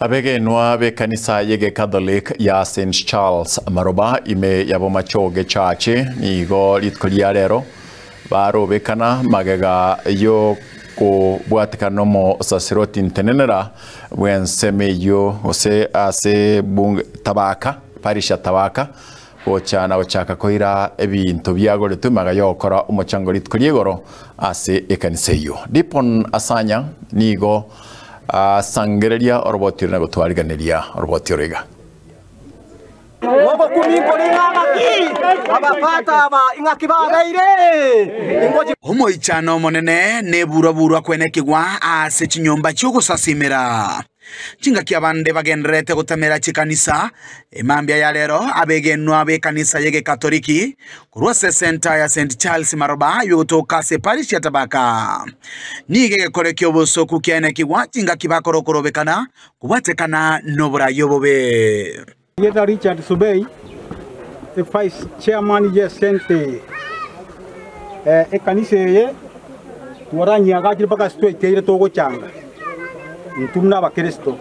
Abegenwa b'ekanisa y'Egekatholik ya St Charles Maroba ime ya Bomachoge Church nigo rituko ria rero barobekana magega y'okobwatekana n'omosasiroti ntenenera bw'ensemo eyio gose ase bunge Tabaka parish ya Tabaka gocha na gochaka koira ebinto biagoretwe magega y'ogokora omochango rituko ria igoro ase ekanisa eyio. Dipon Asanya nigo Asangereria oroboti ore na gotwariganeria oroboti oro iga. Omoichano omonene neburwa-burwa kwenekigwa ase chinyomba chi'ogosasimera. Chingaki abande bagendererete gotamera chikanisa, emambia ya rero abegenwa b'ekanisa y'Egekatoliki Korwa ase esenta ya St. Charles Maroba y'ogotoka ase eparish ya Tabaka, nigo egekore ki'obosoku kiaenekigwa chingaki bakora okorobekana kobwatekana noborai obobe. Erieta Richard Subei, e Vice Chairman ye esenta eye. Ekanisa eye twaranyiagachire mpaka ase twaikeire togochanga intwe buna abakristo.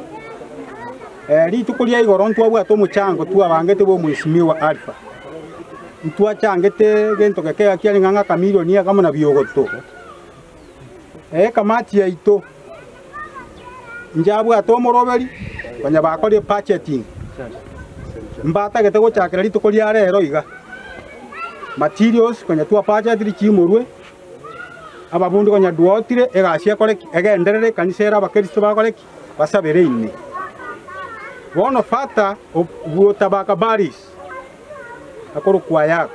Rituko ria igoro ntwabwate omochango twabangete bwa omwesimigwa Alpha. Ntwachangete gento geke kiarenge ang'e akamilioni akamo na biogoto. Ekamati yaito njabwate omoroberi konya bakorire budgeting, mbatagete gochakera rituko ria rero iga. Materials konya twa budgetiri chimorwe, ababundi konya duotire egasi ekore ki? Egenderere ekanisa ere abakristo bakore ki? Basabere ime. Bono fata bwotabaka baris. Akorokwa Ayako.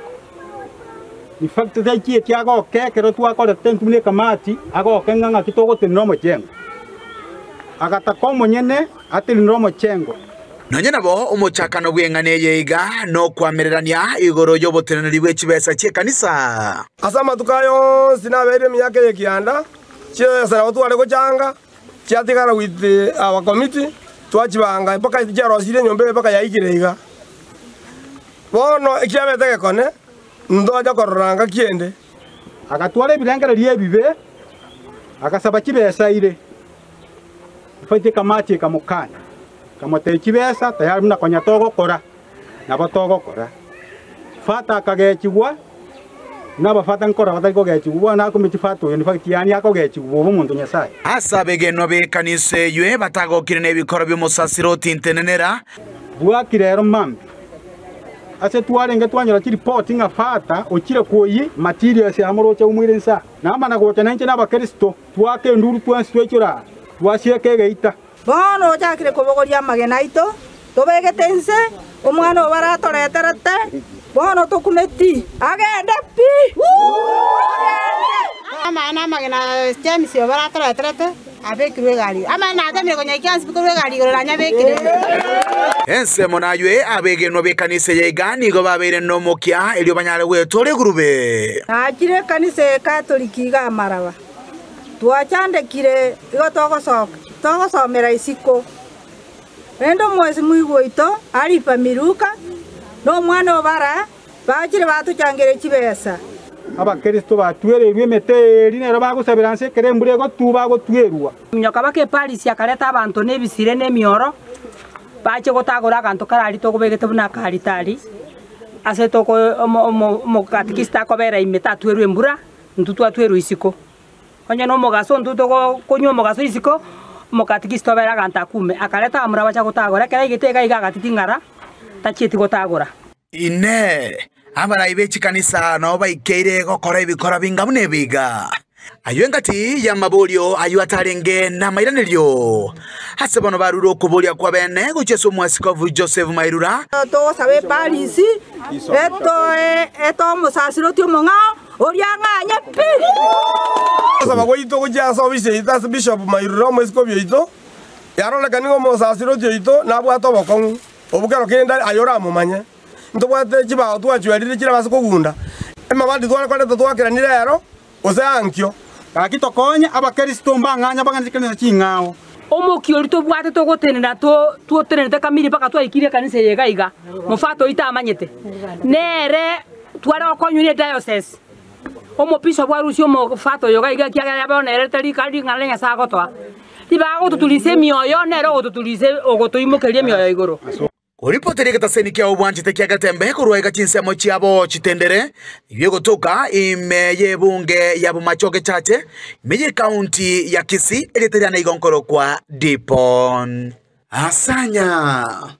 In fact taichieti agoke ekero twakorete intwe buna ekamati, agoke ng'a ng'aki togotenena omochengo. Agataka omonyene atenenere omochengo. Nonya nabo omochakano bw'eng'ana eye iga nokwamererania igoro y'oboteneneri bwe chibesa chi'ekanisa. Ase amatuko aya onsi nabeire emiaka eye kianda, chibesa nabo tware gochanga, chiatigara with our committee, twachibanga mpaka chiarosirie enyomba eye mpaka yaikire iga. Bono ekiabete egekone, ntocha korora ngaki ende. Agatwara ebirengererio ebibe, agasaba chibesa ire. Efaita ekamacha ekamokania, ekamotebia, Chibesa tayari buna konya togokora, nabo togokora. Fata akagechigwa, buna abafata nkorora batari kogechigwa, bono akomechi fata oyo, in fact yaani akogechigwa bobe omonto Nyasae. Ase abegenwa b'ekanisa eywe batagokire nebikoro bi'omosasiroti ntenenera. Bwakire ero mambia, ase twarenge twanyora chiripoti ng'a Fata ochire kwoyia materials amoroche aumwire inse. Namana gocha nainche na abakristo, twaaka enduru twensi twaichora aa, twasieka egeita. Bono ochakire kobogoria amagena aito, tobegete inse, omwana obo aratoreterete, bono tokumeti, agende pi! Agende! Amang'ana amagena James obo aratoreterete, Abekirwe egari. Amang'ana natemire konyaikia ansi korwa egari igoro nanyabekire. Ensemo naywe abegenwa b'ekanisa eye iga nigo babeire nomokia erio banyare gwetoora egurube. Nachire ekanisa eye Katoliki iga amaraba, twachandekire igo togosoka togosomera isiko. Rende omwesi moigwa oito Alifa Miluka na omwana o Bara Bachire batochangere chibesa. Abakristo batwereirwe emete eria nero bagosabera nse ekero embura egotua bagotwerwa. Ominyoka baka eparisi akareta abanto na ebisire na emioro, bache gotagora aganto kare aria tokobegete buna akaritari, ase toko omo omo omokatikista akobera ime tatwerwa embura, intwe twatwerwa isiko. Onye nomogaso intwe togokonywa omogaso isiko, omokatikista obere aganto akume. Akareta abamura bacha gotagora, ekero aigete iga iga agatiting'ara, tachieti gotagora. Inee! Abarai be chikanisa nao baikeire gokora ebikora binga buna ebi iga? Ayio engati y'amaborio ayio atarenge namairanerio. Ase bono barure okoboria kw'abene gochia ase omwasikofu Joseph Mairura. Togosaba eparisi etoe etoe omosasiroti omong'ao oria ang'anye pi. Ogosaba gwaito gochia ase ofisi yaito ase Bishop Mairura omweskobi oito, yarorekana nigo omosasiroti oito nabwate obokong'u. Obwo kero kende aye oramomanye. Ntobwate chibao twachwerire chirabase kogunda, emabati tware koreta twakeranie rero, gose ankio. Gaki tokonye Abakristo mbang'anye abang'ana chikanisa ching'ao. Omokia oria tobwate togotenena to totenenete kamiri mpaka twaikire ekanisa eye iga iga, mofato oyio tamanyete, nere tware gokonywa ne ediocese, omobishop arusie omofato oyo iga iga ekiagera bono ere tari kari ring'ana ria Nyasaye agotoa. Ribaga gototulisa emioyo, nere ogototulisa ogotoimokeria emioyo igoro. Koripoteria egetaseni kia obwanchete kia Getembe korwa iga chinsemo chiabo chitendere, eyio egotoka ime y'ebunge ya Bomachoge Chache, ime y'ecounty ya Kisii, erieta riane igo nkorokwa Dipon Asanya.